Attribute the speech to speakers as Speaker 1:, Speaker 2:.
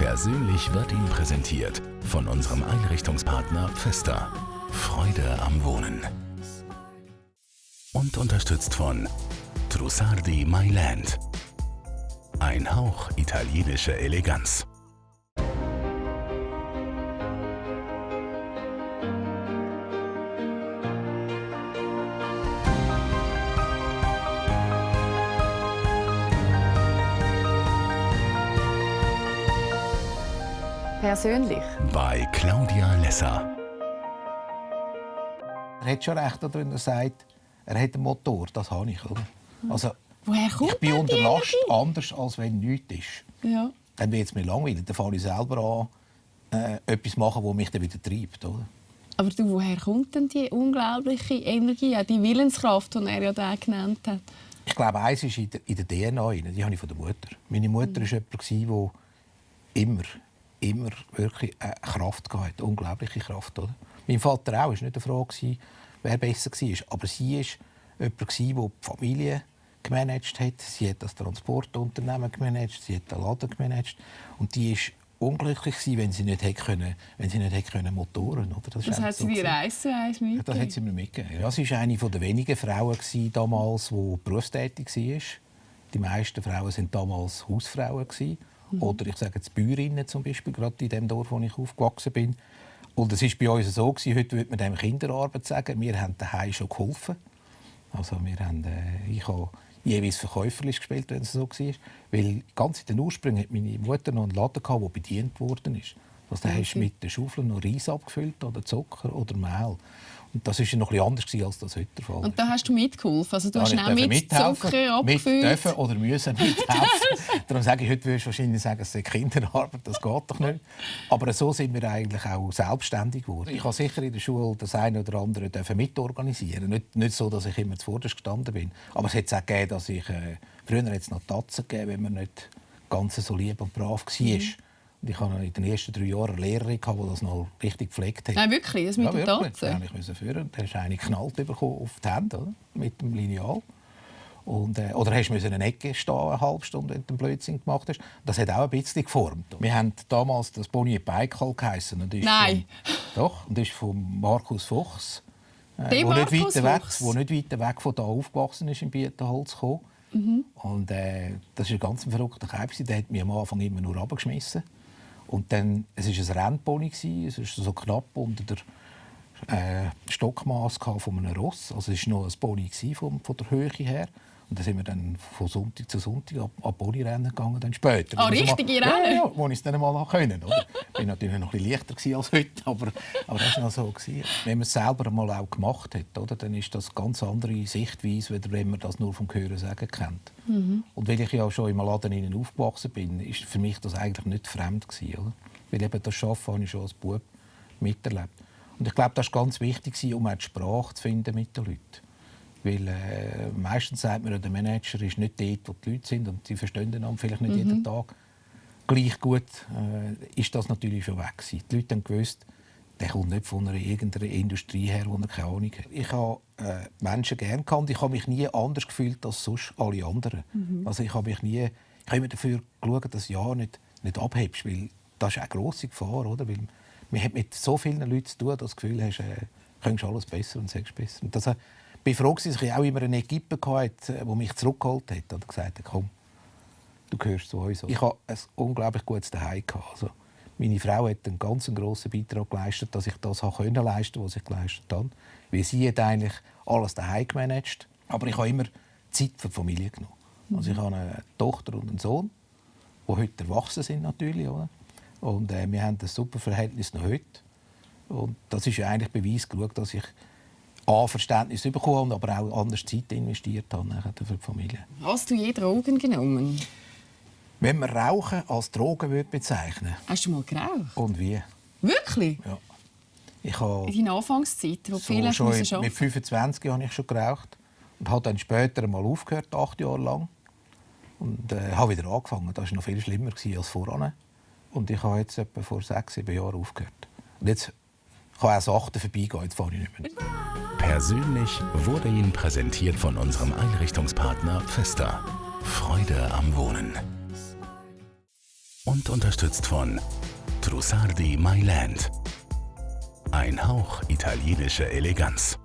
Speaker 1: Persönlich wird Ihnen präsentiert von unserem Einrichtungspartner Pfister. Freude am Wohnen. Und unterstützt von Trussardi My Land. Ein Hauch italienische Eleganz.
Speaker 2: Persönlich.
Speaker 1: Bei Claudia Lesser.
Speaker 3: Er hat schon recht, wenn er sagt, er hat einen Motor. Das habe ich. Oder? Also,
Speaker 2: woher kommt
Speaker 3: ich bin unter
Speaker 2: die
Speaker 3: Last
Speaker 2: Energie?
Speaker 3: anders, als wenn nichts ist.
Speaker 2: Ja.
Speaker 3: Dann wird es mir langweilig. Dann fange ich selber an, etwas zu machen, das mich dann wieder treibt. Oder?
Speaker 2: Aber du, woher kommt denn die unglaubliche Energie, die Willenskraft, die er ja da genannt hat?
Speaker 3: Ich glaube, eins ist in der DNA. Die habe ich von der Mutter. Meine Mutter war jemand, der immer wirklich Kraft hatte. Unglaubliche Kraft. Oder? Mein Vater auch. Es war nicht eine Frage, wer besser war. Aber sie war jemand, der die Familie gemanagt hat. Sie hat das Transportunternehmen gemanagt. Sie hat den Laden gemanagt. Und die war unglücklich, wenn sie nicht motoren. Oder?
Speaker 2: Das hat sie dir 1:1 mitgegeben?
Speaker 3: Ja, das hat sie mir mitgegeben. Ja, sie war eine der wenigen Frauen damals, die berufstätig war. Die meisten Frauen waren damals Hausfrauen. Oder ich sage jetzt Bäuerinnen zum Beispiel, gerade in dem Dorf, wo ich aufgewachsen bin. Und es war bei uns so, heute würde man dem Kinderarbeit sagen, wir haben daheim schon geholfen. Also ich habe jeweils verkäuferlich gespielt, wenn es so war. Weil ganz in den Ursprüngen hatte meine Mutter noch einen Laden, der bedient worden ist. Also, da hast du mit der Schaufel noch Reis abgefüllt oder Zucker oder Mehl. Und das war ja noch etwas anders, als das heute der Fall ist.
Speaker 2: Und da hast du mitgeholfen? Also, du hast auch mit Zucker abgefüllt?
Speaker 3: Dürfen oder müssen mithelfen. Darum sage ich, heute würdest du wahrscheinlich sagen, es sei Kinderarbeit, das geht doch nicht. Aber so sind wir eigentlich auch selbstständig geworden. Ich habe sicher in der Schule das eine oder andere mitorganisieren. Nicht so, dass ich immer zuvorderst gestanden bin. Aber es hat es auch gegeben, dass ich... früher hat es noch Tatzen gegeben, wenn man nicht ganz so lieb und brav war. Und ich hatte in den ersten 3 Jahren eine Lehrerin, die das noch richtig gepflegt hat.
Speaker 2: Nein, wirklich? Das mit der Tatze?
Speaker 3: Ja, ich musste führen. Da hast du eine geknallt bekommen auf die Hände, oder? Mit dem Lineal. Und, oder hast du in einer Ecke stehen, eine halbe Stunde, wenn du einen Blödsinn gemacht hast. Das hat auch ein bisschen geformt. Wir haben damals das Bonnier Baikal geheissen.
Speaker 2: Nein!
Speaker 3: Doch, und das ist von Markus Fuchs.
Speaker 2: Der
Speaker 3: wo
Speaker 2: Markus
Speaker 3: nicht
Speaker 2: Fuchs?
Speaker 3: weit weg von hier aufgewachsen ist, in Bietenholz gekommen. Und das war ein ganz verrückter Kerl. Der hat mich am Anfang immer nur runtergeschmissen. Und dann, es war ein Rennpony, es war so knapp unter der Stockmaß von einem Ross. Also es war noch ein Pony von der Höhe her. Und dann sind wir dann von Sonntag zu Sonntag an Ponyrennen gegangen, dann später.
Speaker 2: Richtige Rennen?
Speaker 3: Ja, wo ich es dann mal können. Oder? Ich war natürlich noch ein bisschen leichter als heute, aber das war noch so. Wenn man es selber mal auch gemacht hat, oder, dann ist das eine ganz andere Sichtweise, als wenn man das nur vom Hören sagen kennt. Und weil ich ja schon im Laden aufgewachsen bin, ist für mich das eigentlich nicht fremd gewesen, oder? Weil eben das Arbeiten habe ich schon als Bub miterlebt. Und ich glaube, das war ganz wichtig, um auch die Sprache zu finden mit den Leuten. Weil meistens sagt man, der Manager ist nicht dort, wo die Leute sind und sie verstehen dann vielleicht nicht jeden Tag gleich gut. Ist das natürlich schon weg gewesen. Die Leute haben gewusst, der kommt nicht von irgendeiner Industrie her, die er keine Ahnung hat. Ich habe Menschen gerne gehabt und ich habe mich nie anders gefühlt als sonst alle anderen. Also ich habe immer dafür geschaut, dass du ja nicht abhebst, weil das ist eine grosse Gefahr, oder? Weil man hat mit so vielen Leuten zu tun, dass du das Gefühl hast, könntest alles besser und sagst besser. Und das, ich bin froh, dass ich auch immer eine Equipe hatte, die mich zurückgeholt hat und gesagt hat, komm, du gehörst zu uns. Ich hatte ein unglaublich gutes Zuhause. Also, meine Frau hat einen ganz grossen Beitrag geleistet, dass ich das leisten konnte, was ich geleistet habe. Weil sie hat eigentlich alles daheim gemanagt. Aber ich habe immer Zeit für die Familie genommen. Also ich habe eine Tochter und einen Sohn, die heute erwachsen sind natürlich. Oder? Und wir haben ein super Verhältnis noch heute. Und das ist ja eigentlich Beweis genug, dass ich Verständnis bekommen habe, aber auch anders Zeit investiert habe für die Familie.
Speaker 2: Hast du je Drogen genommen?
Speaker 3: Wenn man Rauchen als Drogen bezeichnen würde.
Speaker 2: Hast du mal geraucht?
Speaker 3: Und wie?
Speaker 2: Wirklich?
Speaker 3: Ja. Ich habe
Speaker 2: in deiner Anfangszeit, wo viele
Speaker 3: schon
Speaker 2: arbeiten?
Speaker 3: Mit 25 habe ich schon geraucht und habe dann später mal aufgehört, 8 Jahre lang. Und habe wieder angefangen. Das war noch viel schlimmer als voran. Und ich habe jetzt etwa vor 6, 7 Jahren aufgehört. Und jetzt kann auch Sachen vorbeigehen, jetzt fahre ich nicht mehr.
Speaker 1: Persönlich wurde Ihnen präsentiert von unserem Einrichtungspartner Pfister. Freude am Wohnen. und unterstützt von Trussardi My Land. Ein Hauch italienische Eleganz.